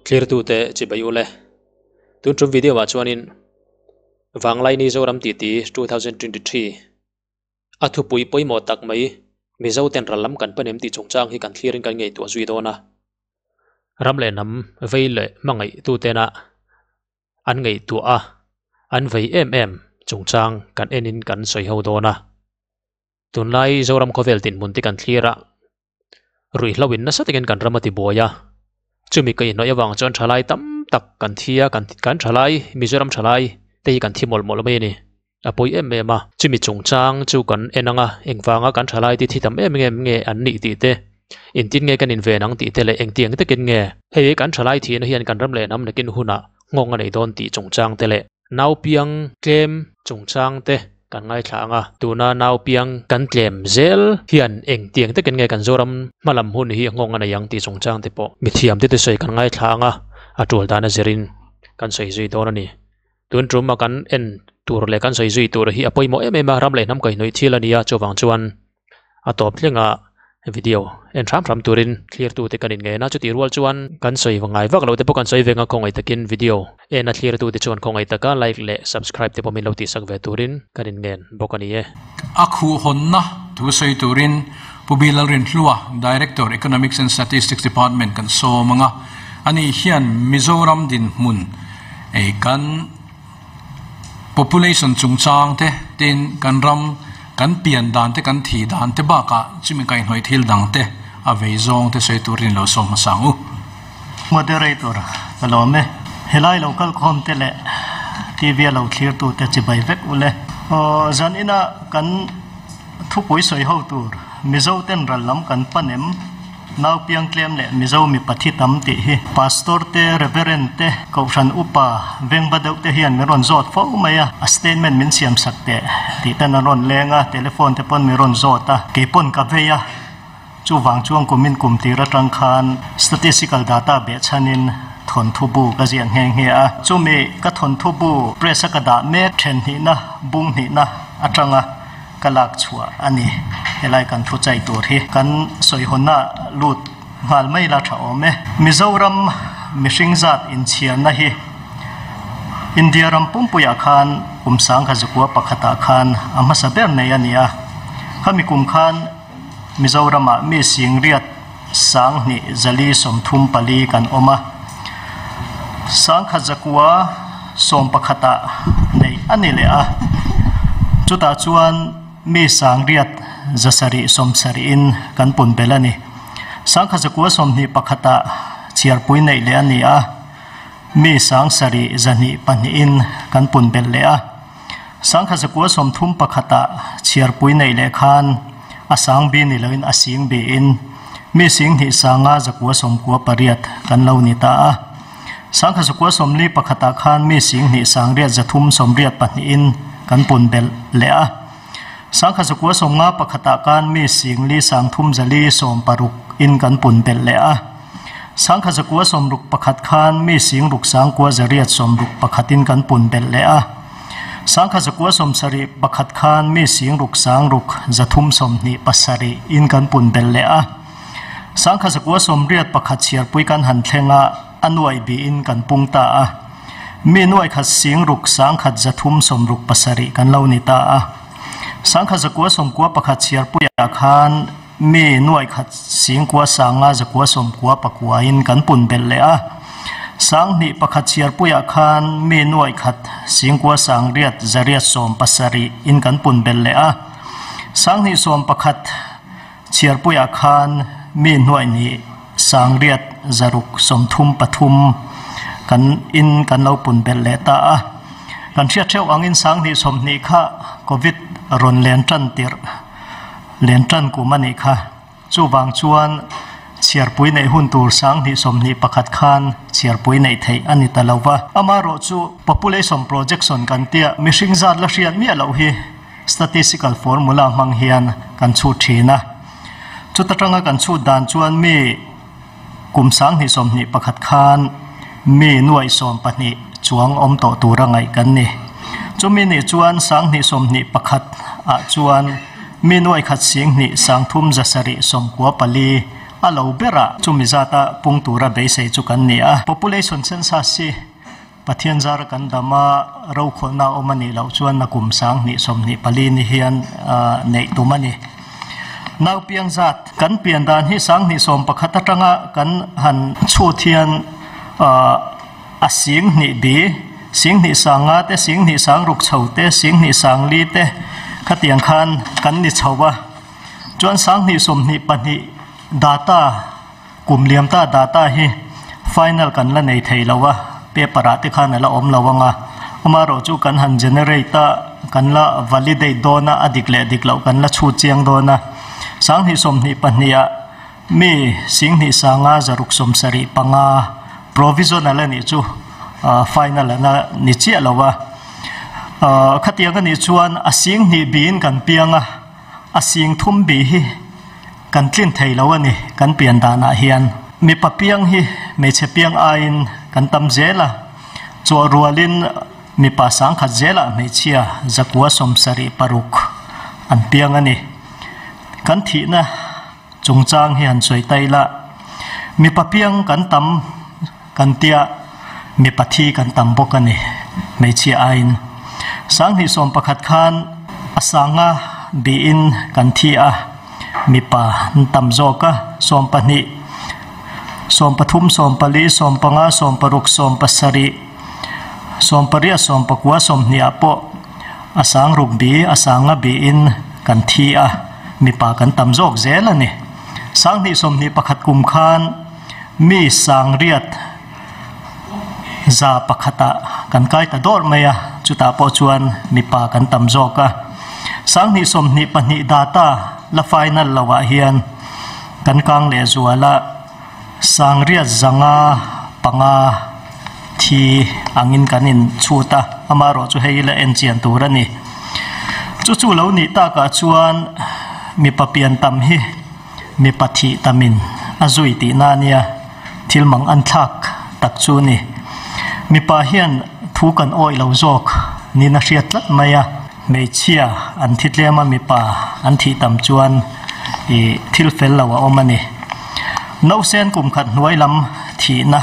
Thlirtute chibai ule. Tun tum video ah chuanin Vanglaini Zoram titi 2023 a thupui pawimawh tak mai Mizo ten ral lam kan pan em tih chungchang hi kan thlirin kan ngaihtuah zui dawn a. Ram leh hnam vei leh hmangaih tuten a an ngaihtuah a, an vei em em chungchang kan enin kan sawi ho dawn a. Tunlai Zoram khawvel dinhmun te kan thlir a, ruihhlo in nasa takin kan ram a ti buai a, chumi ka inhnawih avang chuan thalai tam tak kan thi a, kan kan thalai Mizoram thalai te hi kan thi mawlh mawlh mai a ni, a pawi em em a, chumi chungchang chu kan en ang a, engvanga kan thalai te thi tam em em nge an nih tih te, engtin nge kan inven ang tih te leh engtiang takin nge hei kan thalai thihna hian kan ram leh hnam nakin hunah nghawng a nei dawn tih chungchang te leh. Naupiang tlem chungchang te kan ngaithla ang a, tuna naupiang kan tlem zel hian engtiang takin nge kan Zoram hmalam hun hi nghawng a nei ang tih chungchang te pawh mithiam te thusawi kan ngaithla ang a, a tul dan a zirin kan sawi zui dawn a ni. Tun tum a kan en tur leh kan sawi zui tur hi a pawimawh em em a, ram leh hnam kaihhnawih thil a ni a, chuvang chuan A tawp thlengah video en hram hram turin thlirtute kan inngen a, chutih rual chuan kan sawi ngai vak loh te pawh kan sawi veng a, khawngaih takin video en a thlirtute chuan khawngaih taka like leh subscribe te pawh min lo tihsak ve turin kan inngen bawk a ni e. A khuhhawnna thu sawi turin Pu Bi Lalrinhlua, Director, Economics and Statistics Department kan sawm ang a, ani hian Mizoram dinhmun ei kan Population chungchang te tin kan ram kan pian dan te kan thih dan te bakah chumi kaihhnawih thil dang te a vei zawng te sawi turin ilo sawm hmasa ang u. Moderator, Ka lawm e. Helai lo kalkhawm te leh TV a lo thlir tu te chibai vek u le. Aw zan ina kan thupui sawi ho tur Mizo ten ral lam kan pan em? Nau piang tlem leh Mizo mipa thi tam tih hi Pastor te, Reverend te, Kohhran upa, vengva deuh te hian min rawn zawt fo mai a, a statement min siam sak teh tih ten an rawn leng a, telephone te pawn min rawn zawt a, kei pawn ka vei a, chuvang chuan kumin kum tir atang khan statistical data behchhanin thawnthu bu ka ziah nghe nghe a, chumi ka thawnthu bu press a ka dah mek then hnihna bung hnihna atanga. Ka lak chhuah a ni. Helai kan thu chai tur hi kan sawihawnna lut nghal mai la tha awm e. Mizoram mihring zat inchhiarna hi India ram pumpuiah khan kum sangkha zukua pakhatah khan a hmasa ber nei a ni a. Khami kum khan Mizoramah mi singriat sanghnih zali 34 kan awm a. Sangkha zakua 11ah neih a ni leh a, chutah chuan mi sangriat zasarih sawmsarihin kan pun belh a ni. Sangkha zakua 21ah chhiarpui neih leh a ni a, mi sangsarih zahnih pahnihin kan pun belh leh a. Sangkha zakua 31ah chhiarpui neih leh khan a sang bi ni loin a sing biin mi singhnih sanga zakua 98 kan lo ni ta a. Sangkha zakua 41ah khan mi singhnih sangriat zathum sawmriat pahnihin kan pun belh leh a. Sangkha zakua 51ah khan mi singli sangthum zali sawmparuk in kan pun belh leh a. Sangkha zakua 61 khan mi singruk sangkua zariat 61 in kan pun belh leh a. Sangkha zakua 71 khan mi singruk sangruk zathum 27 in kan pun belh leh a. Sangkha zakua 81 chhiarpui kan han thleng a, a nuai biin kan pung ta a. Mi nuai khat singruk sangkhat zathum 67 kan lo ni ta a. Sangkha zakua 91 chhiarpuiah khan mi nuai khat singkua sanga zakua 99 in kan pun belh leh a. 2001 chhiarpuiah khan mi nuai khat singkua sangriat zariat 17 in kan pun belh leh a. 2011 chhiarpuiah khan mi nuai hnih sangriat zaruk 33 kan in kan lo pun belh leh ta a. Kan hriat theuh angin 2020 kha Covid rawn len tan tirh len tan kum a nih kha. Chuvang chuan chhiarpui neih hun tur 2021 khan chhiarpui neih theih a ni ta lo va. Amaherawh chu population projection kan tia mihring zat la hriat miah loh hi statistical formula hmang hian kan chhut thin a. Chuta tanga kan chhut dan chuan mi kum 2021 khan mi nuai 12 chuang awm tawh tura ngaih kan ni. Chumi nih chuan 2021 ah chuan mi nuai khat singhnih sangthum zasarih 94. A lo berah chumi zata pung tura beisei chu kan ni a. Population census hi Pathian zara kan dam a, rokhawlhna a awm a nih loh chuan nakum 2024 ni hian neih tum a ni. Naupiang zat kan pian dan hi 2011 atanga kan han chhut hian a 2000 bi, 2005 te, 2006 chho te, 2004 te khatiang khan kan ni chho a. Chuan 2022 data, kum liam ta data hi final kan la nei thei lo a, paper ah te khan a la awm lo ang a. Amaherawh chu kan han generate a, kan la validate dawn a, a dik leh dik loh kan la chhut chiang dawn a. 2022 ah mi 25,675 provisional a nih chu final a la ni chiah lo a. Khatiang a nih chuan a 2000 biin kan piang a. A 3000 bi hi kan tlin thei lo a ni kan pian danah hian. Mipa piang hi hmeichhe piang aiin kan tam zel a, chawh rualin mipa 1000 zelah hmeichhia 976 an piang a ni. Kan thihna chungchang hi han sawi ta ila, mipa piang kan tam kan tia mipa thi kan tam bawk a ni hmeichhia aiin. 2011 khan a sanga biin kan thi a, mipa an tam zawk a, 12, 13, 14, 15, 16, 17, 18, 19 ah pawh a 60 bi, a sanga biin kan thi a, mipa kan tam zawk zel a ni. 2021 kum khan mi 8,100 ah kan kai ta dawr mai a, chutah pawh chuan mipa kan tam zawk a. 2022 data la final lo ah hian kan kang leh zual a, 8,500 thi angin kan in chhut a, amaherawh chu hei la en chian tur a ni. Chu chu lo nih takah chuan mipa pian tam hi mipa thih tamin a zui tihna a nia, thil mang an thlak tak chu a ni. Mipa hian thu kan awih lo zawk niin a hriat tlat mai a, hmeichhia an thi tlem a mipa an thih tam chuan ih thil fel lo a awm a ni. Nausen kum khat hnuai lam thihna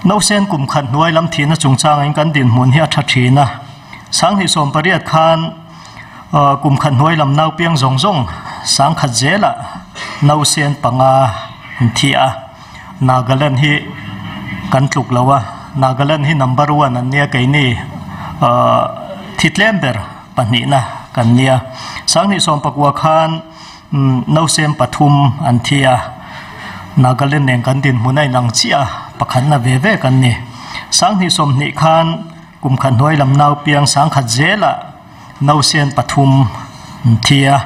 Nausen kum khat hnuai lam thihna chungchangin kan dinhmun hi a tha thin a, 2018 khan kum khat hnuai lam nau piang zawng zawng 1000 zelah nausen panga an thi a, Nagaland hi kan tluk lo a, Nagaland hi number one an nia keini thi tlem ber pahnihna kan nia. 2019 khan nausen pathum an thi a, Nagaland nen kan dinhmun a inang chiah a, pakhatna ve ve kan ni. 2020 khan kum khat hnuai lam nau piang 1000 zelah nausen pathum an thi a,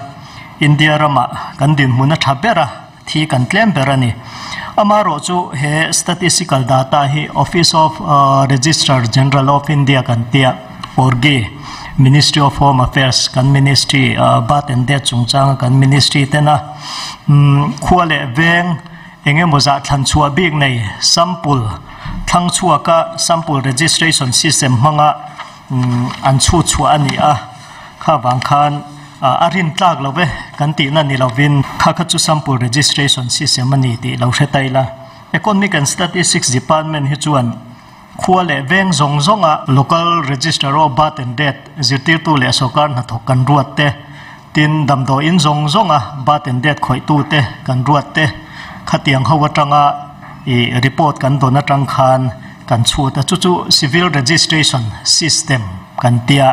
India ramah kan dinhmun a tha ber a, thi kan tlem ber a ni. Amaherawh chu he statistical data hi Office of Registrar General of India kan tia, ORGI, Ministry of Home Affairs kan ministry birth and death chungchanga kan ministry tena khua leh veng eng emaw zah thlan chhuah bik nei sample thlang chhuaka sample registration system hmanga an chhut chhuah a ni a, kha vang khan a rin tlak lo ve kan tihna ni lovin kha kha chu sample registration system a ni tih lo hre ta ila. Economic and Statistics Department hi chuan khua leh veng zawng zawnga local register of birth and death zirtirtu leh sawrkar hnathawk kan ruat te, tin damdawiin zawng zawnga birth and death khawihtu te kan ruat te, khatiang ho atanga ih report kan dawn atang khan kan chhut a, chu chu civil registration system kan tia.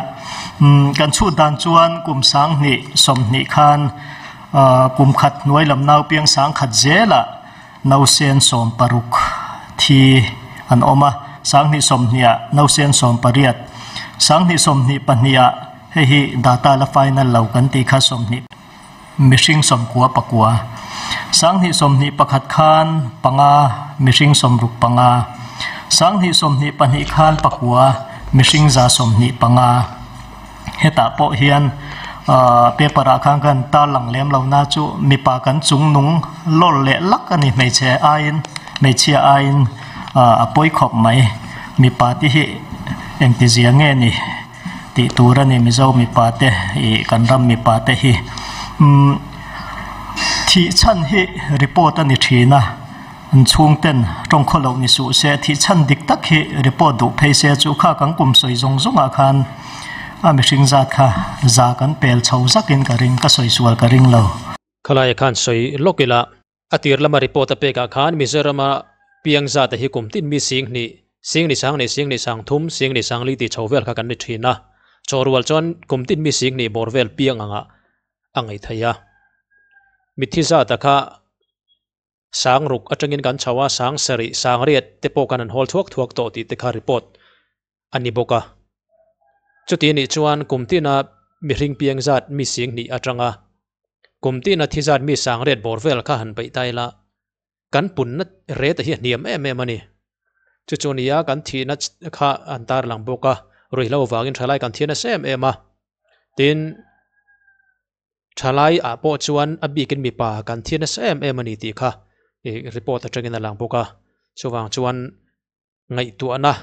Kan chhut dan chuan kum 2020 khan kum khat hnuai lam nau piang 1000 zelah nausen 60 thi an awm a, 2020 ah nausen 18, 2022 ah hei hi data la final lo kan tih kha 20 mihring 99, 2021 khan panga mihring 65, 2022 khan pakua mihring 125. Hetah pawh hian paper ah khan kan tarlang lem lo na chu mipa kan chung nung lawr leh lak a ni hmeichhe aiin hmeichhia aiin a pawi khawp mai. Mipa te hi engtizia nge ni tih tur a ni Mizo mipa te ih kan ram mipa te hi. Umm. Thih chhan hi report a ni thin a, an chhungten tawng khaw loh ni suh se, thih chhan dik tak hi report duh phei se chu kha kan kum sawi zawng zawngah khan a mihring zat kha za kan pel chho zakin ka ring, ka sawi sual ka ring lo. Khalaia khan sawi lawk ila. A tir lama report a pekah khan Mizorama piang zat a hi kum tin mi sing hnih, sing ni sang leh sing ni sang thum, sing ni sang li tih chho vel kha kan ni thin a. Chawhrual chuan kum tin mi sing hnih bawr vel piang angah a ngaih theih a. Mitthi zat a kha sang ruk atangin kan chho a, sang sarih, sang riat te pawh kan han hawl thuak thuak tawh tih te kha report a ni bawk a. Chuti nih chuan kum tina mihring piang zat mi sing hnih atanga kum tina thi zat mi sang riat bawr vel kha han beih ta ila kan punna rate hi a hniam em em a ni. Chu chu nia kan thihna kha an tarlang bawk a, ruihhlo vangin thalai kan thi nasa em em a. Tin, thalai ah pawh chuan a bikin mipa kan thi nasa em em a ni tih kha ih report atangin a lang bawk a. Chuvang chuan ngaihtuahna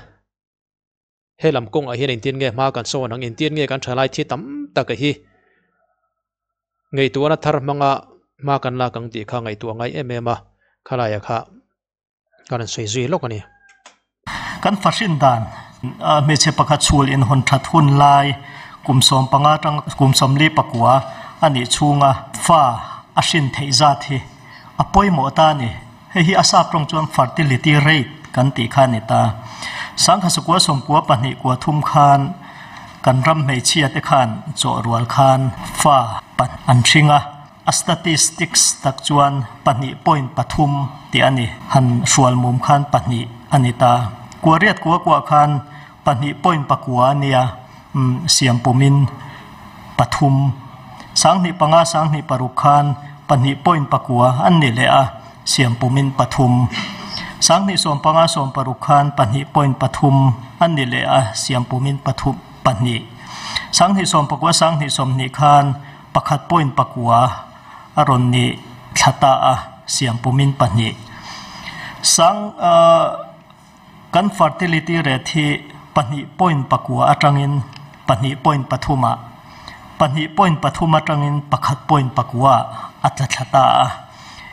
he lam kawngah hian engtin nge hma kan sawn ang, engtin nge kan thalai thi tam tak hi ngaihtuahna thar hmanga hma kan lak ang tih kha ngaihtuah ngai em em a, khalaiah kha Kan rawn sawi zui lawk a ni. Kan fahrin dan hmeichhe pakhat chhul inhawn that hun lai kum 15 atang kum 49 a nih chhunga fa a hrin theih zat hi a pawimawh ta a ni. Hei hi a sap tawng chuan fertility rate kan tih kha a ni ta. Sangkhat sakua sawmkua pahnih kua thum khan kan ram hmeichhia te khan chawhrual khan fa an hring a. A statistics tak chuan pahnih point pathum tih a ni. Han hrual mum khan pahnih a ni ta. Kua riat kua kuah khan pahnih point pakua a nia, umm siam pumin pathum. Sanghnih panga sanghnih paruk khan pahnih point pakua an ni leh a, siam pumin pathum. Sanghnih sawm panga sawm paruk khan pahnih point pathum an ni leh a, siam pumin pathum pahnih. Sanghnih sawm pakua sanghnih sawmhnih khan Pakhat point pakua a rawn ni thla ta a, siam pumin pahnih. Sang kan fertility rate hi pahnih point pakua atangin pahnih point pathumah, pahnih point pathum atangin pakhat point pakua a tla thla ta a.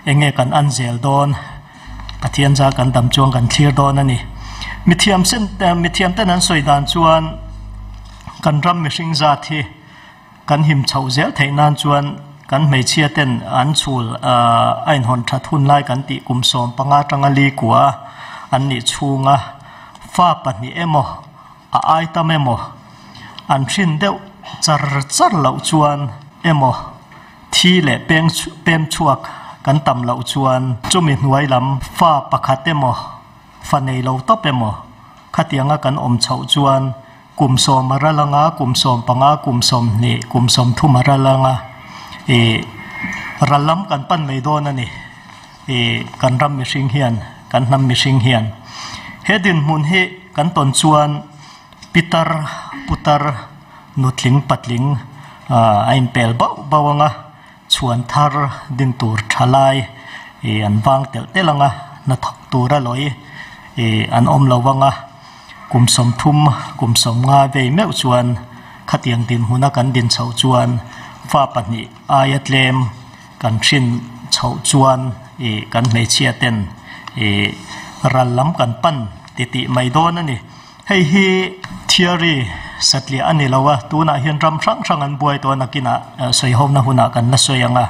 Enge kan an zel dawn? Pathian za kan dam chuan kan thlir dawn a ni. Mithiam sen mithiam ten an sawi dan chuan kan ram mihring zat hi Kan him chhoh zel theih nan chuan kan hmeichhia ten an chhul a inhawn that hun lai kan tih kum 15 atanga li kua an nih chhunga fa pahnih emaw a ai tam emaw an hrin deuh char char loh chuan emaw thi leh peng pem chhuak kan tam loh chuan chumi hnuai lam fa pakhat emaw fa nei lo tawp emaw khatianga kan awm chhoh chuan Kum 10 a ral anga, kum 15, kum 20, kum 30 a ral anga, ih ral lam kan pan mai dawn a ni. Ih kan ram mihring hian, kan hnam mihring hian he dinhmun hi kan tawn chuan pitar, putar, nutling, patling a inpel bauh bauh anga, chhuan thar din tur tha lai ih an vang telh telh anga, hnathawk tura lawi ih an awm lo anga. Kum 30, kum 50 vei meuh chuan khatiang dinhmuna kan din chhoh chuan fa pahnih aia tlem kan hrin chhoh chuan ih kan hmeichhia ten ih ral lam kan pan titih mai dawn a ni. Hei hi theory satliah a ni lo a, tunah hian ram hrang hrang an buai tawh a, nakinah sawihona hunah kan la sawi ang a,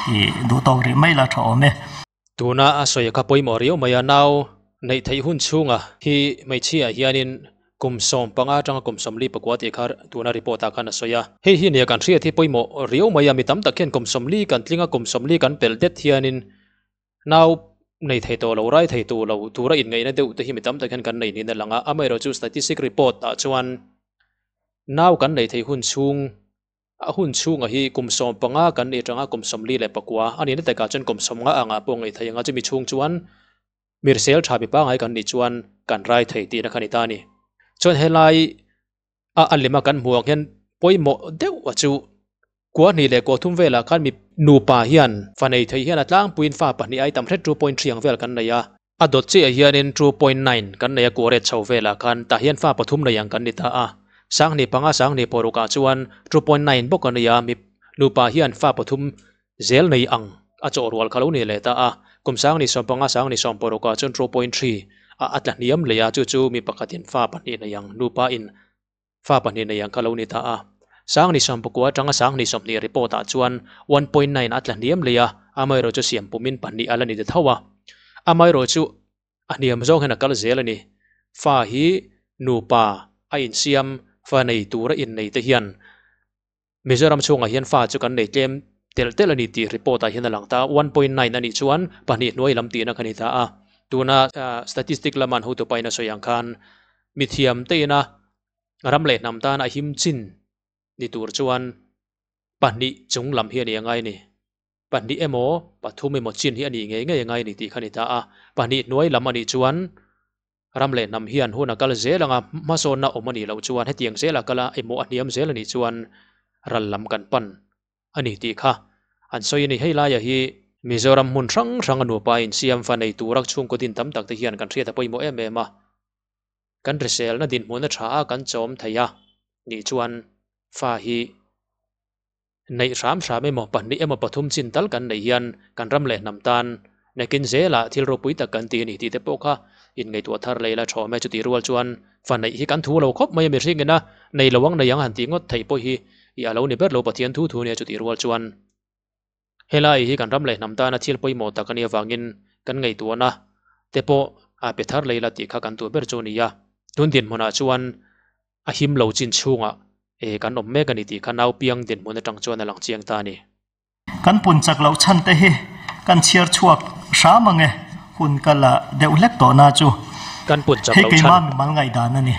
ih duhtawk rih mai la tha awm e. Tuna a sawi kha pawimawh riau mai a, nau neih theih hun chhunga hi hmeichhia hianin kum 15 atanga kum 44 tih kha tuna report ah khan a sawi a. Hei hi nia kan hriat hi pawimawh riau mai a, mi tam tak hian kum 40 kan tling a, kum 40 kan pelh det hianin nau nei thei tawh lo, rai thei tawh lo tura inngaihna deuh te hi mi tam tak hian kan nei niin a lang a, amaherawhchu statistic report ah chuan nau kan neih theih hun chhung A hun chhunga hi kum 15 kan nih atanga kum 44 a nihna takah chuan kum 50 angah pawh ngaih theih anga chumi chhung chuan mirsel tha mi pangngai kan nih chuan kan rai thei tihna kha ni ta a ni. Chuan helai a a lema kan hmuh ang hian pawimawh deuh a chu kua hnih leh kua thum velah khan mi nupa hian fa nei thei hian a tlangpuiin fa pahnih ai tam hret 2.3 ang vel kan nei a. A dawt chiah hianin 2.9 kan nei a kuaret chho velah khan tah hian fa pathum nei ang kan ni ta a. Sanghnih panga sanghnih pawrukah chuan 2.9 bawk a ni a, mi nupa hian fa pathum zel nei ang a chawh rual kha lo ni leh ta a. Kum sang ni 15 sang ni 16 ah chuan 2.3 ah a tla hniam leh a, chu chu mi pakhatin fa pahnih nei ang nupa in fa pahnih nei ang kha lo ni ta a. Sang ni 19 atanga sang ni 20 report ah chuan 1.9 a tla hniam leh a, amaherawhchu chu siam pumin pahnih a la ni ta tho a. Amaherawhchu a hniam zawng hian a kal zel a ni. Fa hi nupa a insiam fa nei tura innei te hian Mizoram chhungah hian fa chu kan nei tlem telh telh a ni tih report ah hian a lang ta a, 1.9 a nih chuan pahnih hnuai lam tihna kha ni ta a. Tuna statistic lama an hotupa in a sawi ang khan mithiam te ina ram leh hnam tan a him chin ni tur chuan pahnih chung lam hi a ni a ngai a ni. Pahnih emaw pathum emaw chin hi a nih ngei ngei a ngai a ni tih kha ni ta a. Pahnih hnuai lam a nih chuan Ram leh hnam hian hun a kal zel anga hmasawnna awm a nih loh chuan hetiang zela kal a emaw a hniam zel a nih chuan ral lam kan pan a ni tih kha an sawi a ni. Hei laia hi Mizoram hmun hrang hrang a nupa insiam fa nei tura chhungkaw din tam tak te hian kan hriat a pawimawh em em a, kan hriselna dinhmun a tha a kan chawm thei a nih chuan fa hi Neih hram hram emaw pahnih emaw pathum chin tal kan neih hian kan ram leh hnam tan nakin zelah thil ropui tak kan ti a ni tih te pawh kha inngaihtuah thar leh ila thawm e. Chutih rual chuan fa neih hi kan thu lo khawp mai a, mihring ina nei lo ang nei ang han tih ngawt theih pawh hi i a lo ni ber lo Pathian thu thu nia chutih rual chuan helai hi kan ram leh hnam tana thil pawimawh tak a nih avangin kan ngaihtuahna te pawh a pe thar leh ila tih kha kan tuah ber chu a ni a. Tun dinhmunah chuan A him lo chin chhungah e kan awm mek a ni tih kha nau piang dinhmun atang chuan a lang chiang ta a ni. Kan pun chak loh chhan te hi kan chhiar chhuak hram ang e, hun ka la deuh hlek tawh na chu. Kan pun chak Hei loh keimah chhan. mimal ngaihdan a ni.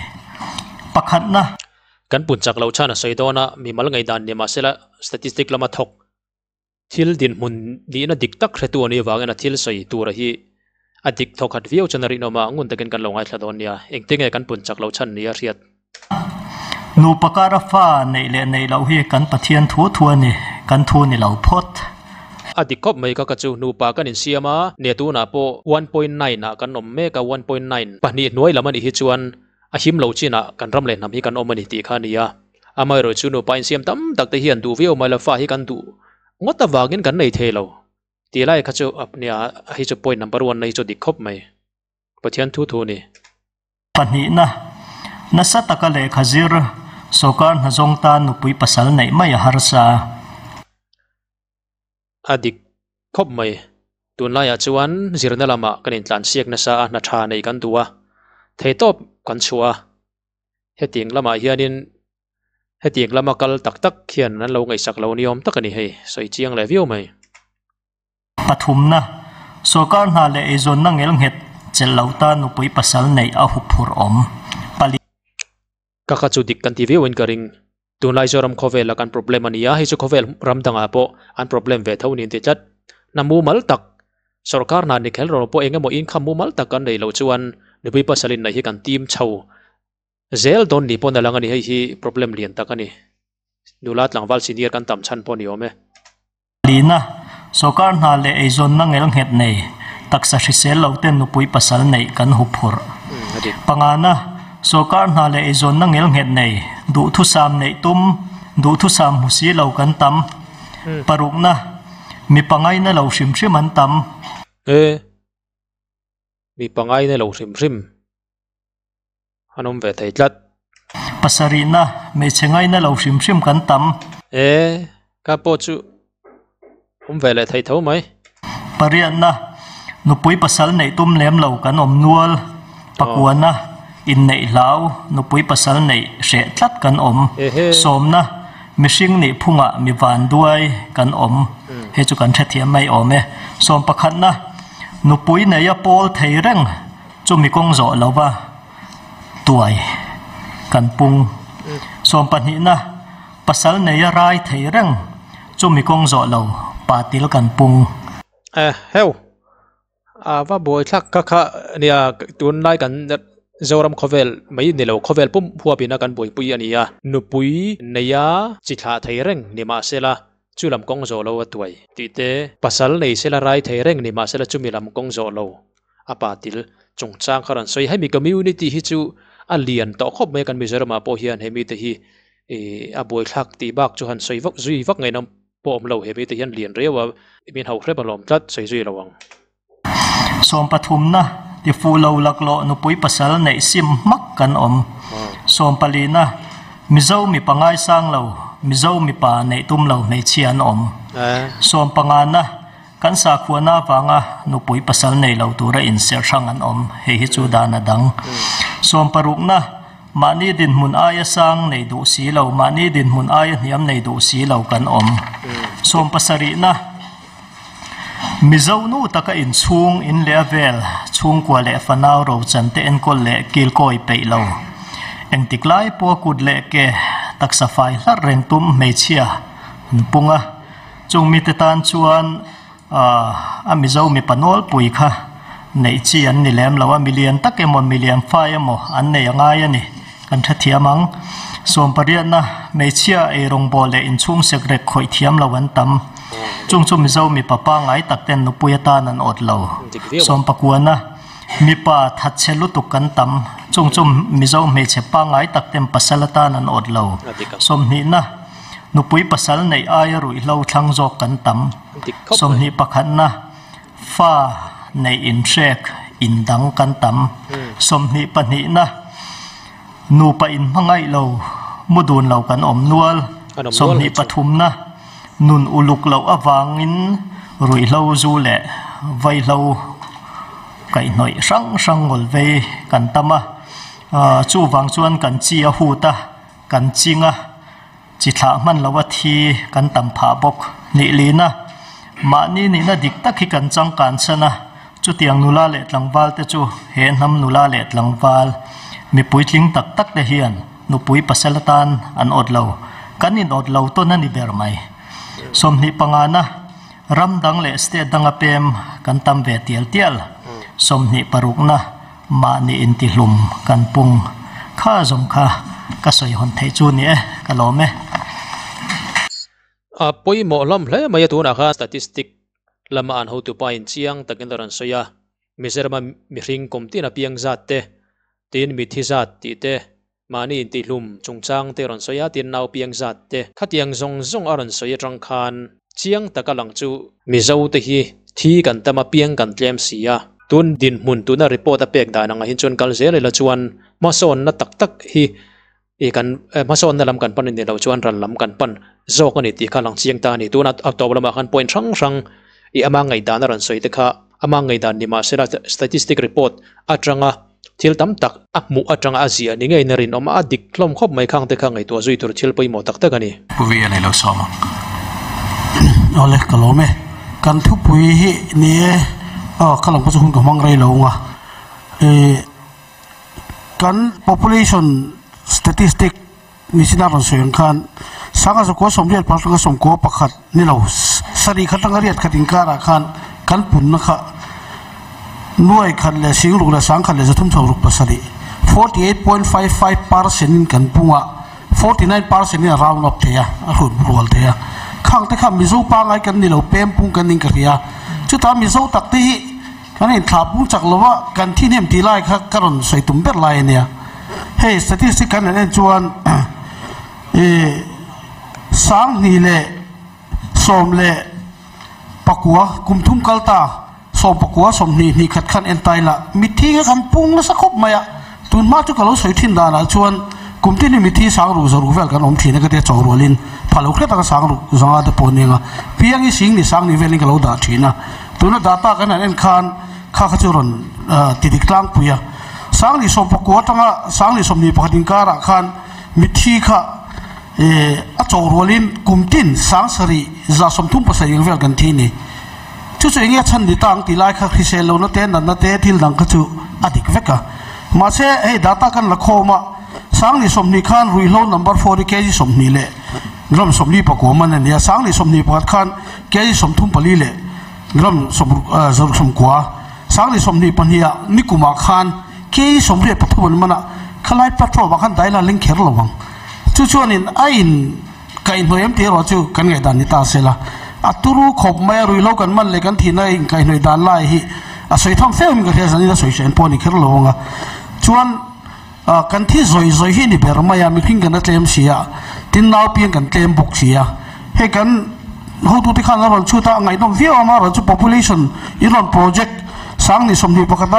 Pakhatna. Kan pun chak loh chhan a sawi dawn a, mimal ngaihdan ni mahsela statistic lama thawk thil dinhmun nihna dik tak hretu a nih avangin a thil sawi tura hi a dik thawkhat viau chuan a rinawm a, ngun takin kan lo ngaithla dawn nia. Engtin nge kan pun chak lo chhan nia hriat? Nupa kara fa neih leh neih loh hi kan Pathian thu thu a ni, kan thu ni lo phawt. A dik khawp mai ka ka chu nupa kan insiam a, nia tunah pawh 1.9 ah kan awm mek a, 1.9 pahnih hnuai lam a nih hi chuan A him lo chinah kan ram leh hnam hi kan awm a ni tih kha a ni a. Amaherawhchu chu nupa insiam tam tak te hian duh viau mai lo fa hi kan duh ngawt avangin kan nei thei lo tih lai kha chu nia hei chu point number one na hi chu dik khawp mai. Pathian thu thu a ni. Pahnihna, nasa taka lehkha zir, sawrkar hna zawng tan nupui pasal neih mai a harsa. A dik khawp mai. Tunlaiah chuan zirna lamah kan intlansiak nasa a, hna tha nei kan duh a, theihtawp kan chhuah a. Hetiang lamah hianin hetiang lama kal tak tak hian an lo ngaihsak lo ni awm tak a ni hei, sawi chiang leh viau mai. Pathumna, Sawrkar hna leh eizawnna ngelnghet chelh lo tan nupui pasal neih a huphurh awm. Pali. Ka kha chu dik kan ti viau in ka ring. Tunlai Zoram khawvela kan problem a ni a, hei chu khawvel ram dangah pawh an problem ve tho niin ti tlat. Hna mumal tak, sorkar hna ni kher rawh pawh eng emaw income mumal tak kan nei loh chuan nupui pasal in neih hi kan tim chho zel dawn ni pawn a lang a ni, hei hi problem lian tak a ni. Nula tlangval senior kan tam chhan pawh a ni awm e. Lina, Sawrkar hna leh eizawnna ngelnghet nei, taksa hrisel lo ten nupui pasal neih kan hup phurh. Pangana, Sawrkar hna leh eizawnna ngelnghet nei, duhthusam neih tum, duhthusam hmu si lo kan tam. Parukna, Mi pangaina lo hrim hrim an tam. E, mi pangaina lo hrim hrim. An awm ve thei tlat. Pasarihna, hmeichhe ngaina lo hrim hrim kan tam. E, ka pawh chu awm ve leh thei tho mai. Pariatna, nupui pasal neih tum lem lo kan awm nual. Pakuana, inneih hlau, nupui pasal neih hreh tlat kan awm. Sawmna, mihring nih phungah mi van duai kan awm. Hei chu kan hrethiam mai awm e. Sawm pakhatna, nupui neia pawl thei reng. Chumi kawng zawh lova tuai kan pung. Sawmpahnihna, pasal neia rai thei reng chumi kawng zawh lo patil kan pung. Eh heu, a va buai thlak kha kha nia tunlai kan Zoram khawvel mai ni lo khawvel pum huap ina kan buaipui a ni a. Nupui neia chi thlah thei reng ni mahsela chu lam kawng zawh lo a tuai tih te, pasal nei sela rai thei reng ni mahsela chumi lam kawng zawh lo A pa til chungchang kha rawn sawi. Hemi community hi chu a lian tawh khawp mai a, kan Mizoramah pawh hian hemi te hi ih a buaithlak tih bak chu han sawi vak zui vak ngei nawm. pawh awm lo he mi te hian lian riau a min hauh hrep alawm tlat sawi zui lo ang. Sawmpathumna, Tifuh lo laklawh nupui pasal neih sim hmak kan awm. Sawmpalina, Mizo mipa ngaisang lo, Mizo mipa neih tum lo hmeichhia an awm. Sawmpangana, Kan sakhuana avanga nupui pasal nei lo tura inserh hrang an awm, hei hi chu dan a dang. Sawmparukna, Mahni dinhmun aia sang nei duh si lo, mahni dinhmun aia hniam nei duh si lo kan awm. Sawmpasarihna, Mizo nu taka inchhung in leh a vel, chhungkua leh fanau rochan te enkawl leh kilkawi peih lo. Engtik lai pawha kut leh ke taksa fai hlarh reng tum hmeichhia an pung a. Chung mite tan chuan a Mizo mipa nawlpui kha neih chi an ni lem lo a, milian tak emaw milian fai emaw an nei a ngai a ni. Kan hrethiam ang. Sawmpariatna, hmeichhia eirawngbawl leh inchhung sekrek khawih thiam lo an tam. Chung chu Mizo mipa pangngai tak ten nupui atan an awt lo. Sawmpakuana, mipa thatchhe lutuk kan tam. Chung chu Mizo hmeichhe pangngai tak ten pasal atan an awt lo. Sawmhnihna, nupui pasal neih aia ruihhlo thlang zawk kan tam. 21na, Fa neih inhrek indang kan tam. 22na, nupa inhmangaih lo, mu dun lo kan awm nual. 23na, nun uluk loh avangin ruihhlo zu leh vaihlo kaihhnawih hrang hrang ngawl vei kan tam a. Chuvang chuan kan chi a hut a, kan ching a. Chi thlah hman lo a thi kan tam phah bawk. Nih lina, mahni nihna dik tak hi kan changkan san a, chutiang nula leh tlangval te chu he hnam nula leh tlangval mipui tling tak tak te hian nupui pasal atan an awt lo. Kan in awt lo tawn a ni ber mai. 25 na, ram dang leh state danga pem kan tam ve tial tial. 26 na, Mahni intihlum kan pung kha zawng kha ka sawi hawn theih chu ni e, ka lawm e. A pawimawh hlawm hle mai a tunah khan statistic lama an hotupa in chiang takin a rawn sawi a, Mizorama mihring kum tin a piang zat te, tin mithi zat tih te, mahni intihlum chungchang te a rawn sawi a, tin nau piang zat te. Khatiang zawng zawng a rawn sawi atang khan chiang taka lang chu Mizo te hi thi kan tam a, piang kan tlem si a. Tun dinhmun tuna report a pek dan angah hin chuan kal zel ila chuan hmasawnna tak tak hi i kan hmasawnna lam kan pan a ni lo chuan ral lam kan pan zawk a ni tih kha lang chiang ta a ni. Tuna a tawp lamah khan point hrang hrang i ama ngaihdan a rawn sawi te kha ama ngaihdan ni mahsela statistic report atanga thil tam tak a hmuh atanga a ziah ni ngeiin a rinawm a, a dik hlawm khawp mai khang te kha ngaihtuah zui tur thil pawimawh tak tak a ni. Pu Vi a nei lo sawm ang. Awle ka lawm e. Kan thupui hi ni e aw ka lam pawh chu hun ka hmang rei lo ang a. Ih kan population statistic ni chin a rawn sawi ang khan sanga zakua sawmriat pang atanga sawmkua pakhat ni lo sarih khat atanga riat khat inkarah khan kan punna kha nuai khat leh singruk leh sangkhat leh zathum chho ruk pasarih, 48.55 percent in kan pung a, 49 percent in a round up thei a, a hrut rual thei a. Khang te kha Mizo pangai kan ni lo, pem pung kan ning ka hria. Chutah Mizo tak te hi kan inthlah pung chak lo a, kan thi hnem tih lai kha ka rawn sawi tum ber lai a nia. Hei statistic kan han en chuan ih sanghnih leh sawm leh pakua kum thum kal ta sawm pakua sawmhnih hnih khat khan en ta ila mitthi kha kan pung nasa khawp mai a, tun hma chu ka lo sawi thin danah chuan kum tin hi mitthi sang ruh za ruh vel kan awm thin a ka tia chaw rualin pha lo hret anga sang ruh zanga te pawh nia piang i sing ni sang ni velin ka lo dah thin a, tuna data kan han en khan kha kha chu rawn ti dik tlangpui a, sangni sawm pakua atanga sangni sawmhnih pakhat inkarah khan mitthi kha a chaw rualin kum tin sang sarih za sawmthum pasarih ang vel kan thi ni. Chu chu enge a chhan ni ta ang tih lai kha hrisel lohna te, natna te, thil dang kha chu a dik vek a. Mahse, hei data kan la khawm a, Sangni 20 khan ruihhlo number 4 hi kg 20 leh gram 44 man a ni a, Sangni 21 khan kg 34 leh gram 69, Sangni 22 ah nikumah khan kg 83 an man a, khalai platform ah khan daila ling kher lo ang. Chu chuanin a in. Kaihhnawih em tih erawh chu kan ngaihdan ni ta sela, a turu khawp mai a, ruihhlo kan man leh kan thihna in kaihhnawih dan lai hi a sawi tham feuh in ka hria, zanin a sawi hriat pawh a ni kher lo ang a, chuan kan thi zawi zawi hi a ni ber mai a, mihring kan a tlem si a, tin nau piang kan tlem bawk si a, hei kan Hotu te khan a rawn chhut a, a ngaihnawm viau a, amaherawhchu population in rawn project sang ni 21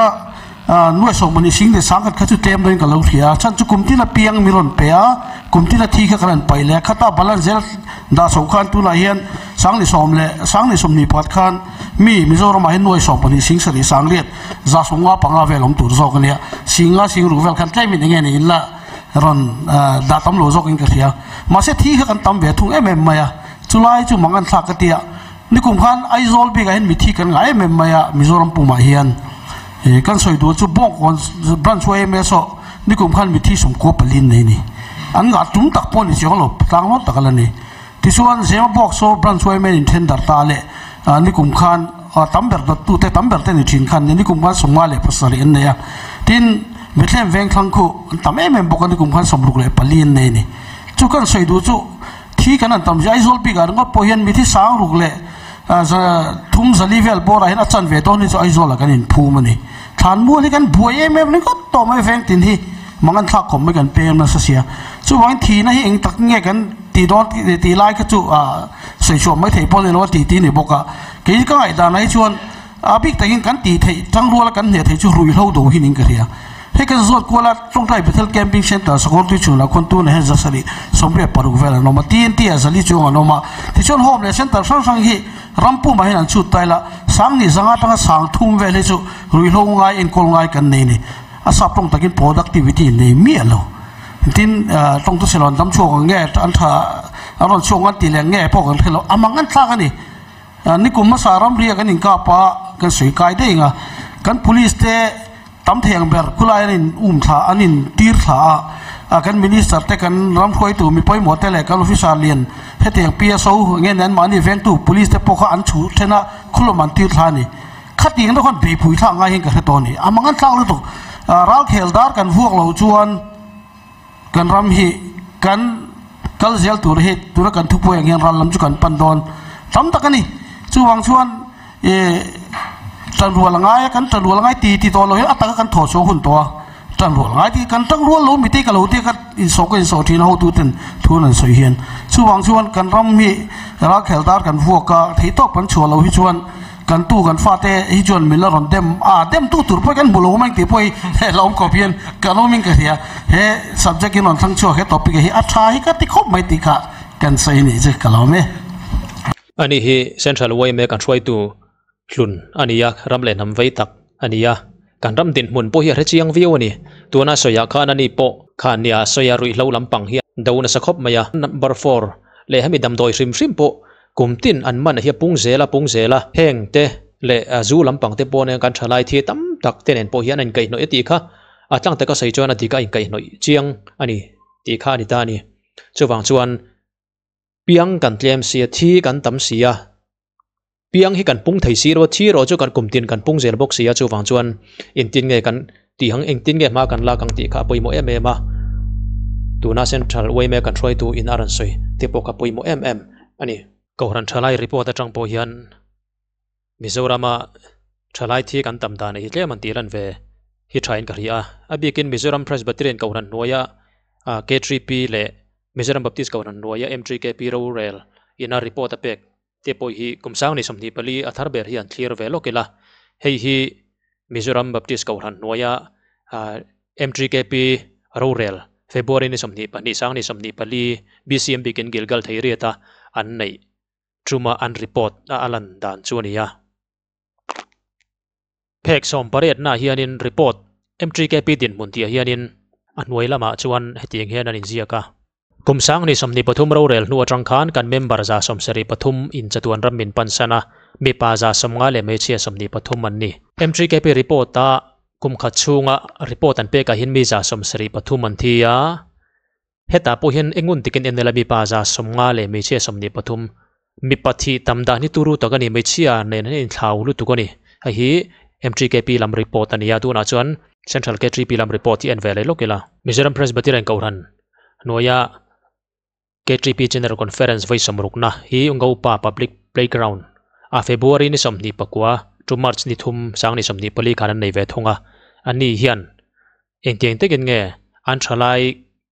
a nuai 12 sing leh 10,000 kha chu tlem deuhin ka lo hria a, chhan chu kum tin a piang mi rawn pe a, kum tin a thi kha kan han paih leh a, khata balance zel dah chhoh khan tunah hian sang ni sawm leh sang ni 21 khan mi Mizoramah hian nuai 12 sing sarih sang riat za 55 vel awm tur zawk a nia, singa sing ruk vel khan tlemin eng nge ni in la rawn dah tam lo zawkin ka hria, mahse thi kha kan tam ve thung em em mai a. Chulai chu mang an thlak ka ti a, nikum khan Aizawl bikah hian mithi kan ngah em em mai a, Mizoram pumah hian kan sawi duh chu Bawngkawn branch yma saw nikum khan mithi 94 nei ni. An ngah tum tak pawh ni chiang lo, tlang hlawt tak a la ni. Tichuan Zemabawk saw branch yma in then darh ta leh nikum khan tam ber dawttute tam ber te ni thin khan nikum khan 57 an nei a, tin Bethlehem Vengthlang khu an tam em em bawk a, nikum khan 64 an nei a ni. Chu kan sawi duh chu. Thi kan han tam zia Aizawl bikah ringawt pawh hian mithi 6000 leh 304 vel bawrah hian a chan ve dawn hi chu Aizawlah kan inphum a ni. Thlan mual hi kan buai em em ringawt tawh mai veng tin hi mangan thlak khawp mai kan peng nasa sia. Chuvangin thihna hi eng tak nge kan ti dawn tih lai kha chu sawi chhuah mai theih pawh a ni lo a ti ti a ni bawk a. Kei ka ngaihdanah hi chuan A bik takin kan tih theih tangruala kan hneh theih chu ruihhlo do hi ning ka hria. Hei kan zawt kuala Tawngtai Bethel Camping Centre Sakawrtui chhunah khawn tunah hian 776 vel an awm a, TNT ah 400 chuang an awm a. Tichuan Home leh Centre hrang hrang hi ram pumah hian an chhut tail a, 2000 atanga 3000 vel hi chu ruihhlo ngai enkawl ngai kan nei a ni. A sap tawng takin productivity nei miah lo. Tin, tawngtu selawn dam chhuak ang nge an tha an rawn chhuak ang an tih leh nge pawh kan hre lo. A mang an thlak a ni. Nikum hmasa ramria kan inkap a, kan sawi kai daih ang a, kan police te tam thei ang ber khulai an in um thla, an in tir thla a, kan minister te kan ram hruaitu mi pawimawh te leh kan officer lian hetiang PSO nge ni anmahni vengtu police te pawh kha an chhuh then a, khulawm an tir thla a ni. Khatiang deuh khan beipui thlak ngai hian ka hre tawh a ni. A mang an thlak lutuk. Ralkhel dar kan vuak loh chuan Kan ram hi kan kal zel tur hi tuna kan thupuai ang hian ral lam chu kan pan dawn tam tak a ni. Chuvang chuan ih tanrual a ngai a, kan tanrual a ngai ti ti tawh lo hian a taka kan thaw chhuak hun tawh a, tanrual a ngai tih kan tangrual lo mitei ka lo tia ka insawh ka insawh thin a hotu ten thu an sawi hian. Chuvang chuan kan ram hi ralkhel dar kan vuak a, theihtawp kan chhuah loh hi chuan Kan tu kan fate hi chuan min la rawn dem a, dem tu tur pawh hi kan hmu lo awm ang tih pawh hi he hlauhawm khawp hian kan awmin ka hria. He subject hi rawn thlang chhuak he topic hi a tha hi ka ti khawp mai tih kha kan sawi nih chu ka lawm e. Ani hi Central yma kan hruaitu hlun a ni a, ram leh hnam vei tak a ni a. Kan ram dinhmun pawh hi a hre chiang viau a ni. Tuna sawiah khan ani pawh khan nia sawi a ruihhlo lampang hi a do nasa khawp mai a. Number four leh hemi damdawi hrim hrim pawh Kum tin an man hi a pung zel a pung zel a, heng te leh zu lampang te pawh nen kan thalai thi tam tak te nen pawh hian a inkaihhnawih a tih kha a tlang taka sawi chuan a dik a inkaihhnawih chiang a ni tih kha a ni ta a ni. Chuvang chuan piang kan tlem si a, thi kan tam si a, piang hi kan pung thei si lo a, thi erawh chu kan kum tin kan pung zel bawk si a, chuvang chuan engtin nge kan tih ang engtin nge hma kan lak ang tih kha a pawimawh em em a, tuna Central yma kan hruaitu in a rawn sawi te pawh kha pawimawh em em a ni. Kohhran thalai report atang pawh hian Mizorama thalai thi kan tam dan hi tlem an tih lan ve hi thain ka hria a, a bikin Mizoram Presbyterian Kohhran hnuaia K3P leh Mizoram Baptist Kohhran hnuaia M3KP rorel ina report a pek te pawh hi kum 2024 a thar ber hi an thlir ve lawk ila, hei hi Mizoram Baptist Kohhran hnuaia M3KP rorel February ni 22 2024 BCM bikin Gilgal Theiriata an neih tuma an report a a lan dan chu a ni a. Phek 18 naah hianin report M3KP dinhmun tihah hianin a hnuai lamah chuan hetiang hian an inziak a. Kum 2023 rorel hnu atang khan kan member 73 in chatuan ram min pansan a, mipa 50 leh hmeichhia 23 an ni. M3KP report a kum khat chhunga report an pekah hian mi 73 an thi a, hetah pawh hian engun tikin en ila mipa 50 leh hmeichhia 23 mipa thih tam dan hi turu tak a ni, hmeichhia nen hian inthlau lutuk a ni. Hei hi M3KP lam report a ni a, tunah chuan Central K3P lam report hi en ve leh lawk ila. Mizoram Presbyterian Kohhran hnuaia K3P General Conference vawi sawmrukna hi Ngopa Public Playground a February ni 29 to March ni 3 2024 khan an nei ve thung a, ani hian engtiang takin nge an thalai.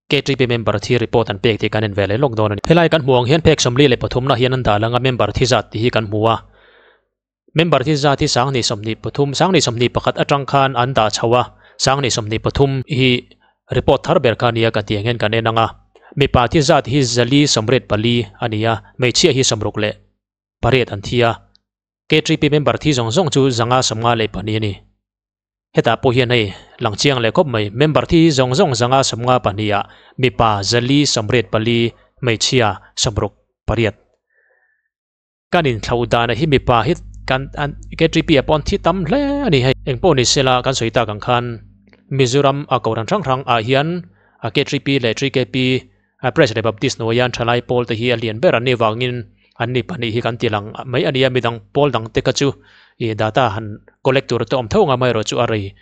KTP member thi report an pek tih kan en ve leh lawk dawn a ni. Helai kan hmuh ang hian phek 43 na hian an dah lang a, member thi zat tih hi kan hmu a. Member thi zat hi 2023, 2021 atang khan an dah chho a, 2023 hi report thar ber kha a nia ka tih ang hian kan en ang a. Mipa thi zat hi 484 a ni a, hmeichhia hi 68 an thi a. KTP member thi zawng zawng chu 552 a ni. Hetah pawh hian hei lang chiang leh khawp mai, member thi zawng zawng 552 ah mipa 484, hmeichhia 68. Kan inthlauh dana hi mipa hi kan an KTP ah pawh an thi tam hle a ni hei. Eng pawh ni sela kan sawi tak ang khan Mizoram a kohhran hrang hrang ah hian a KTP leh 3KP a Press leh Baptist hnuaia an thalai pawl te hi a lian ber an nih vangin an ni pahnih hi kan ti lang mai a nia, midang pawl dang te kha chu ih data han collect tur te awm tho ang amaherawh chu a rei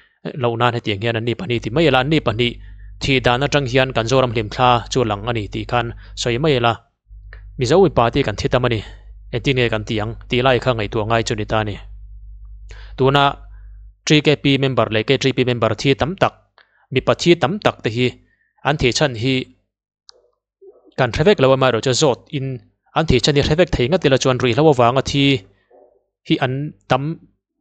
loh nan hetiang hian an ni pahnih ti mai ila, an ni pahnih thih dan atang hian kan Zoram hlimthla chu a lang a ni tih khan sawi mai ila, Mizo mipa te hi kan thi tam a ni, engtin nge kan ti ang tih lai kha ngaihtuah ngai chu ni ta a ni. Tuna 3KP member leh K3P member thi tam tak, mipa thi tam tak te hi An thih chhan hi kan hre vek lo a, amaherawhchu zawt in an thih chhan hi hre vek thei ngat ila chuan ruihhlo avanga thi hi an tam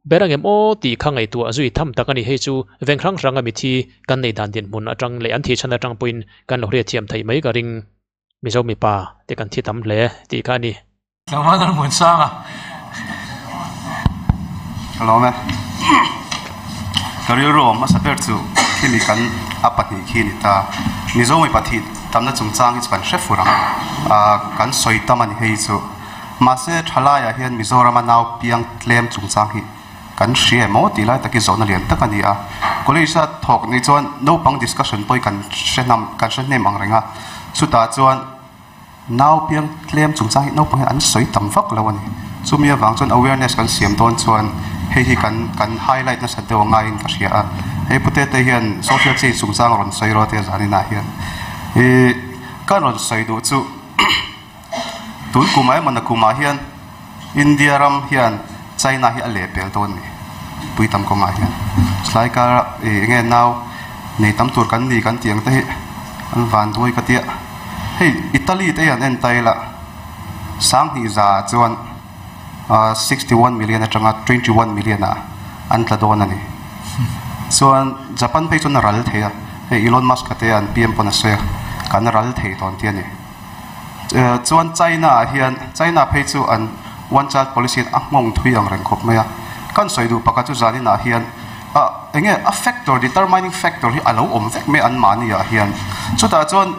ber ang em aw tih kha ngaihtuah zui tham tak a ni. Hei chu veng hrang hranga mithi kan nei dan dinhmun atang leh an thih chhan atang pawhin kan lo hriatthiam theih mai ka ring. Mizo mipa te kan thi tam hle tih kha a ni. Tlangval an hmun sang a. Ka lawm e. Ka rilru awm hmasa ber chu khimi kan a pahnih khi a ni ta. Mizo mipa thih tamna chungchang hi chu kan hre fur ang. Kan sawi tam a ni hei chu. Mahse thalaiah hian Mizorama nau piang tlem chungchang hi kan hria emaw tih lai tak hi zawhna lian tak a ni a. College a thawk ni chuan naupang discussion pawh hi kan hre hnam kan hre hnem ang reng a. Chutah chuan. Nau piang tlem chungchang hi naupang hian an sawi tam vak lo a ni. Chumi avang chuan awareness kan siam dawn chuan hei hi kan kan highlight nasa deuh a ngaiin ka hria a. Hei pute te hian social change chungchang a rawn sawi rawh tia zanin ah hian ih ka rawn sawi duh chu tun kumah emaw nakumah hian India ram hian China hi a leh pel dawn a ni pui tam kawngah hian. Chulai kara ih enge nau nei tam tur kan ni kan tih ang te hi an van duai ka tia. Hei Italy te hi an en ta ila 2000 ah chuan 61 million atanga 21 million ah an tla dawn a ni. Chuan Japan phei chuan a ral thei a, hei Elon Musk a te an PM pawn a sawi a, kan ral thei dawn tih a ni. Chuan China ah hian China phei chu an one child policy in a nghawng thui ang reng khawp mai a. Kan sawi duh pakhat chu zanin ah hian ah enge a factor determining factor hi a lo awm vek mai an mahni ah hian. Chutah chuan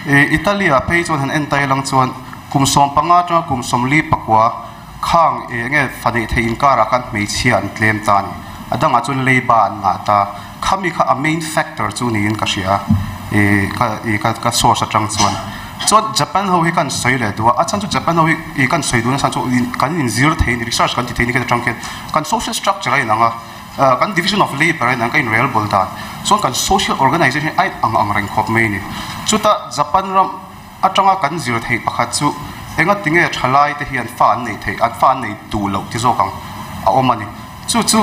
ih Italy ah phei chuan han en tai lang chuan kum 15 atanga kum 44 khang ih enge fa neih theih inkar ah khan hmeichhia an tlem ta a ni. A dangah chuan leiba an ngah ta. Khami kha a main factor chu niin ka hria a, ih ka ih ka ka source atang chuan. Chuan Japan ho hi kan sawi leh duh a, a chhan chu Japan ho hi ih kan sawi duh nasa chu kan inzir thei a ni, research kan ti thei a ni kha atang khian kan social structure a inang a, kan division of labour a inang, kan inrelbawl dan. Chuan kan social organization hi a inang ang reng khawp mai a ni. Chuta Japan ram atanga kan zir theih pakhat chu enga tinge thalai te hian fa an neih theih, an fa an nei duh loh ti zawk ang a awm a ni. Chu chu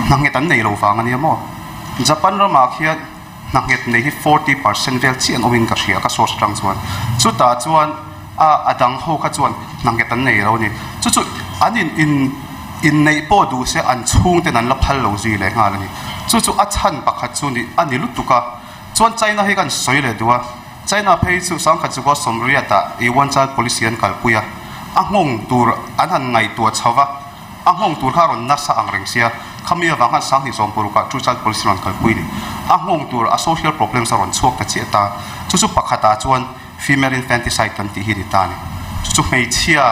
hna nghet an nei lo vang a nia maw? Japan ramah khian hna nghet nei hi 40% vel chiah an awmin ka hria ka source atang chuan. Chutah chuan a a dang ho kha chuan hna nghet an nei lo a ni. Chu chu an in in inneih pawh duh se an chhungten an la phal lo zui leh nghal a ni. Chu chu a chhan pakhat chu ni a ni lutuk a. Chuan China hi kan sawi leh duh a. China phei chu sangkhat chu kua sawmriat ah i one child policy an kalpui a, a nghawng tur an han ngaihtuah chho va, a nghawng tur kha a rawn nasa ang reng sia, khami avang khan 2016 ah two child policy rawn kalpui ni. A nghawng tur a social problems a rawn chhuak ta chiah ta, chu chu pakhat ah chuan female infanticide kan tih hi ni ta a ni. Chu chu hmeichhia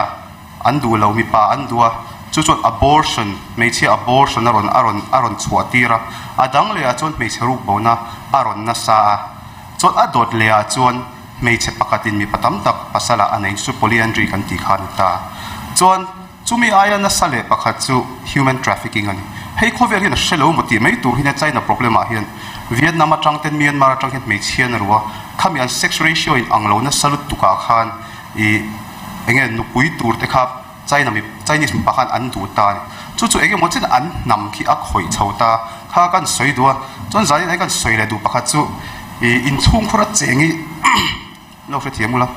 an duh lo, mipa an duh a, chu chuan abortion, hmeichhia abortion a rawn a rawn a rawn chhuah tir a, a dang leh ah chuan hmeichhe rukbona a rawn nasa a. Chuan a dawt leh ah chuan hmeichhe pakhatin mipa tam tak pasal ah a nei chu polyandry kan tih kha a ni ta. Chuan chumi aia nasa leh pakhat chu human trafficking a ni. Hei khawvel hian a hre lo maw tih mai tur hian China problem ah hian Vietnam atang ten Myanmar atang hian hmeichhia an ru a, khami an sex ratio in ang lo nasa lutuk ah khan ih enge nupui tur te kha China mi Chinese mipa khan an duh ta a ni. Chu chu engemaw chen an hnam khi a khawih chho ta kha kan sawi duh a. Chuan zanin ai kan sawi leh duh pakhat chu I inchhung khur a cheng hi lo hrethiam ula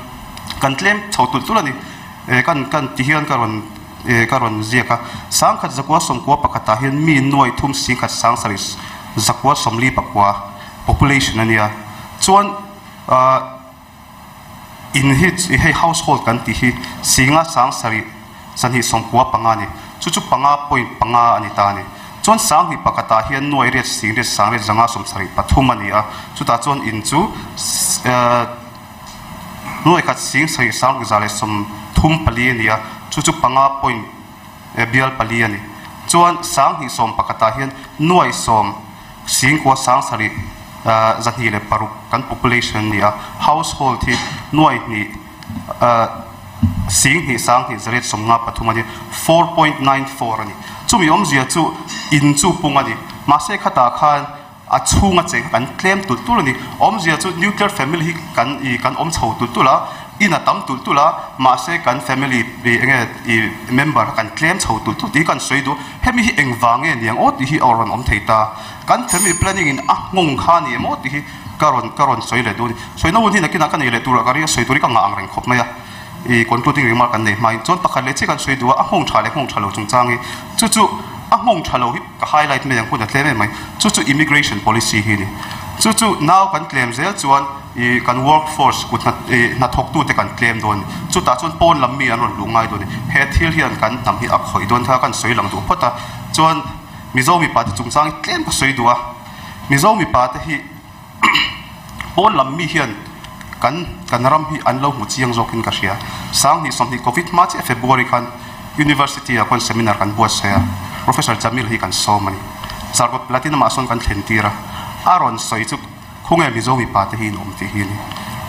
kan tlem chho tulh tulh a ni. Kan kan ti hian ka rawn ka rawn ziak a, sangkhat zakua sawmkua pakhatah hian mi nuai thum singkhat sangsarih zakua sawmli pakua population a nia. Chuan in hi hei household kan tih hi singa sangsarih zahnih sawmkua panga a ni. Chu chu panga point panga a ni ta a ni. Chuan sanghnih pakhatah hian nuai riat sing riat sang riat zanga sawmsarih pathum a ni a. Chutah chuan in chu nuai khat sing sarih sang ruk za leh sawmthum pali a ni a, chu chu panga point bial pali a ni. Chuan sanghnih sawm pakhatah hian nuai sawm singkua sang sarih zahnih leh paruk kan population a ni a, household hi nuai hnih Singhnih sanghnih zariat sawmnga pathum a ni, 4.94 a ni. Chumi awmzia chu in chu pung a ni. Mahse khatah khan a chhunga cheng kha kan tlem tulh tulh a ni. Awmzia chu nuclear family hi kan i kan awm chho tulh tulh a, in a tam tulh tulh a, mahse kan family i enge i member kha kan tlem chho tulh tulh tih hi kan sawi duh. Hemi hi engvang nge niang aw tih hi a rawn awm thei ta. Kan family planning in a nghawng kha a ni em aw tih hi ka rawn ka rawn sawi leh duh a ni. Sawina hun hi nakinah ka nei leh tur ah ka ring a, sawi tur hi ka ngah ang reng khawp mai a, i concluding remark kan nei hmain chuan pakhat leh chiah kan sawi duh a, a nghawng tha leh nghawng tha lo chungchang hi chu chu a nghawng tha lo hi ka highlight mai ang hun a tlem em mai, chu chu immigration policy hi a ni. Chu chu nau kan tlem zel chuan i kan work force kut hna i hnathawktute kan tlem dawn a ni. Chutah chuan pawn lam mi an rawn luh ngai dawn a ni. He thil hian kan hnam hi a khawih dawn kha kan sawi lang duh phawt a, chuan Mizo mipa te chungchang hi tlem ka sawi duh a, Mizo mipa te hi pawn lam mi hian kan kan ram hi an lo hmu chiang zawkin ka hria. Sanghnih sawmhnih Covid hma chiah February khan University ah khuan seminar kan buatsaih a, Professor Jamil hi kan sawm a ni. Zarkawt Platinum ah sawn kan thlen tir a, a rawn sawi chu khawnge Mizo mipa te hi in awm tih hi a ni.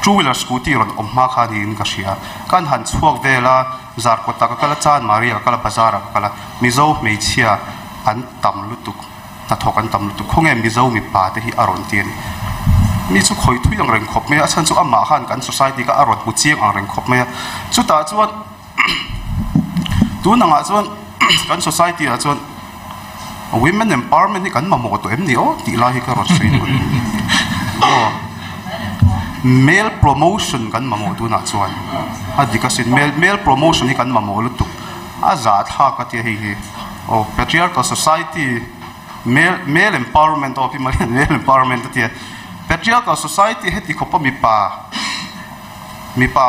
Two wheeler scooty rawn awm hma kha niin ka hria. Kan han chhuak vel a. Zarkawtah ka kal a, Chanmari ah ka kal a, Bazar ah ka kal a, Mizo hmeichhia an tam lutuk, hnathawk an tam lutuk, khawnge Mizo mipa te hi a rawn ti a ni. Mi chu khawih thui ang reng khawp mai a, a chhan chu amah khan kan society kha a rawn hmu chiang ang reng khawp mai a. Chutah chuan tun angah chuan kan society ah chuan women empowerment hi kan mamawh tawh em ni aw tih lai hi ka rawn sawi duh a ni. Aw male promotion kan mamawh tunah chuan a dik asin male male promotion hi kan mamawh lutuk a zahthlak a tia hei hi aw patriarchal society male male empowerment aw pi mai male empowerment a tia patriarchal society heti khawpa mipa mipa.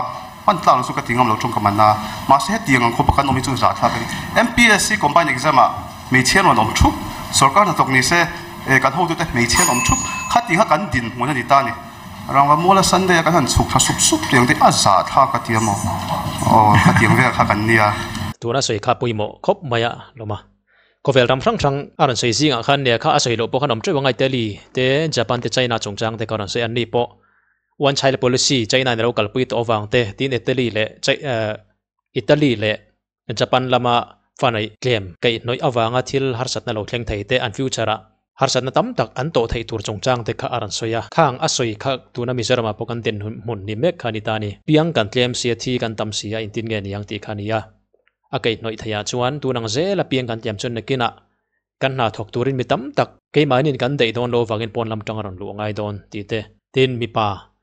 Hman tlak lo chu ka ti ngam lo ṭawng ka man a, mahse hetiang ang khawpa kan awm hi chu zahthlak a ni. MPSC combined exam ah hmeichhia an rawn awm ṭhup, sorkar hnathawk ni se kan hotute hmeichhia an awm ṭhup, khati kha kan dinhmun a ni ta a ni. Rangva muala Sunday a kan han chhuk thla sup sup tiang te a zahthlak a ti a maw? Aw khatiang vel kha kan nia. Tuna sawi kha pawimawh khawp mai a lawm a, khawvel ram hrang hrang a rawn sawi zingah khan nia kha a sawi loh pawh khan awm ṭeuh ang a, Italy te, Japan te, China chungchang te kha rawn sawi an ni pawh. One Child Policy China in a lo kalpui tawh avang te tin Italy leh Italy leh Japan lama fa neih tlem kaihhnawih avanga thil harsatna lo thleng thei te an future ah harsatna tam tak an tawh theih tur chungchang te kha a rawn sawi a. Khang a sawi kha tuna Mizoram ah pawh kan den hmun ni mek kha a ni ta a ni. Piang kan tlem sia thi kan tam si a intin nge niang tih kha a ni a. A kaihhnawih theih ah chuan tun ang zela piang kan tlem chuan nakinah Kan hna thawk turin mi tam tak keimahnin kan daih dawn lo vangin pawn lam tang a rawn luh a ngai dawn tih te, tin mipa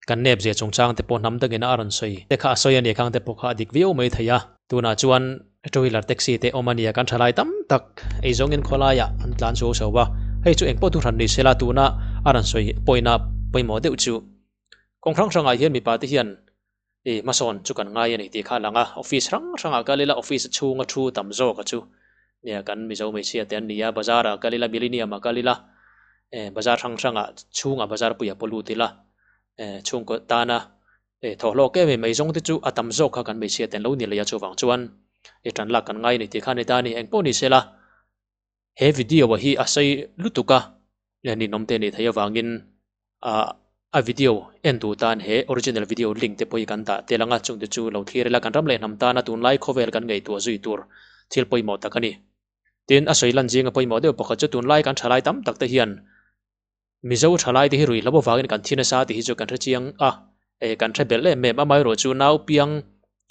kan nep zia chungchang te pawh hnam dangin a rawn sawi te kha a sawi a nih khang te pawh kha a dik viau mai thei a. Tunah chuan two wheeler taxi te awm a nia kan thalai tam tak eizawngin khawlaiah an tlan suau suau a, hei chu engpawh thu hran ni sela tuna a rawn sawi pawina pawimawh deuh chu kawng hrang hrangah hian mipa te hian I hmasawn chu kan ngai a ni tih kha a lang a, office hrang hrangah kal ila office chhunga thu tam zawk a chu nia kan Mizo hmeichhia te an ni a, bazar ah kal ila Millennium ah kal ila eh bazar hrang hrangah chhungah bazar puiah pawh lut ila eh chhungkaw tana eh thawhhlawk em em mai zawng te chu a tam zawk kha kan hmeichhia te an lo ni leh a chuvang chuan i tan lak kan ngai a ni tih kha a ni ta a ni engpawh ni sela. He video ah hi a sei lutuk a, ninawm te nih theih avangin ah a video en duh tan he original video link te pawh hi kan dah tel ang a, chungte chu lo thlir ila kan ram leh hnam tana tunlai khawvel kan ngaihtuah zui tur thil pawimawh tak a ni. Tin, a sawi lan zinga pawimawh deuh pakhat chu tunlai kan thalai tam tak te hian Mizo thalai te hi ruihhlo avangin kan thi nasa tih hi chu kan hre chiang a, eh kan hre belh em em, amaherawh chu nau piang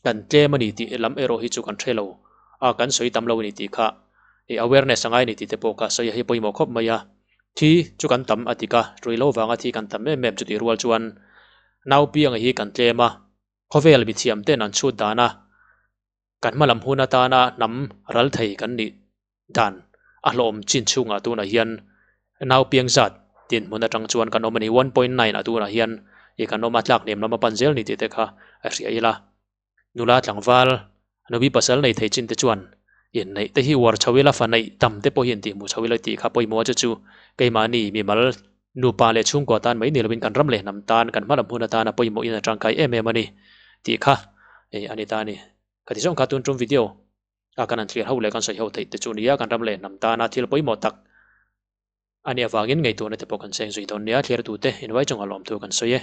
kan tlem a ni tih lam erawh hi chu kan hre lo a, kan sawi tam lo a ni tih kha eh awareness a ngai a ni tih te pawh kha sawi a hi pawimawh khawp mai a. Thi chu kan tam a dik a, ruihhlo vanga thi kan tam em em chutih rual chuan nau piang hi kan tlem a, khawvel mithiam ten an chhut dan a, kan hmalam hun atana hnam ral thei kan nih dan a hlawm chin chhungah tunah hian nau piang zat dinhmun atang chuan kan awm a ni, 1.9 a tunah hian ih kan awm a, tlak hnem lam a pan zel ni tih te kha a hria ila. Nula tlangval nubi pasal nei thei chin te chuan inneih te hi uar chho ila fa neih tam te pawh hi intihhmuh chho ila tih kha pawimawh a chu chu keimahni mimal nupa leh chhungkua tan mai ni lovin kan ram leh hnam tan kan hmalam hun atana pawimawh in a tangkai em em a ni tih kha a ni ta a ni. Ka ti zawng kha tun tum video a kan han thlir ho leh kan sawi ho theih te chu nia kan ram leh hnam tana thil pawimawh tak a nih avangin ngaihtuahna te pawh kan cheng zui dawn nia thlir tute invaih chunga lawmthu kan sawi e.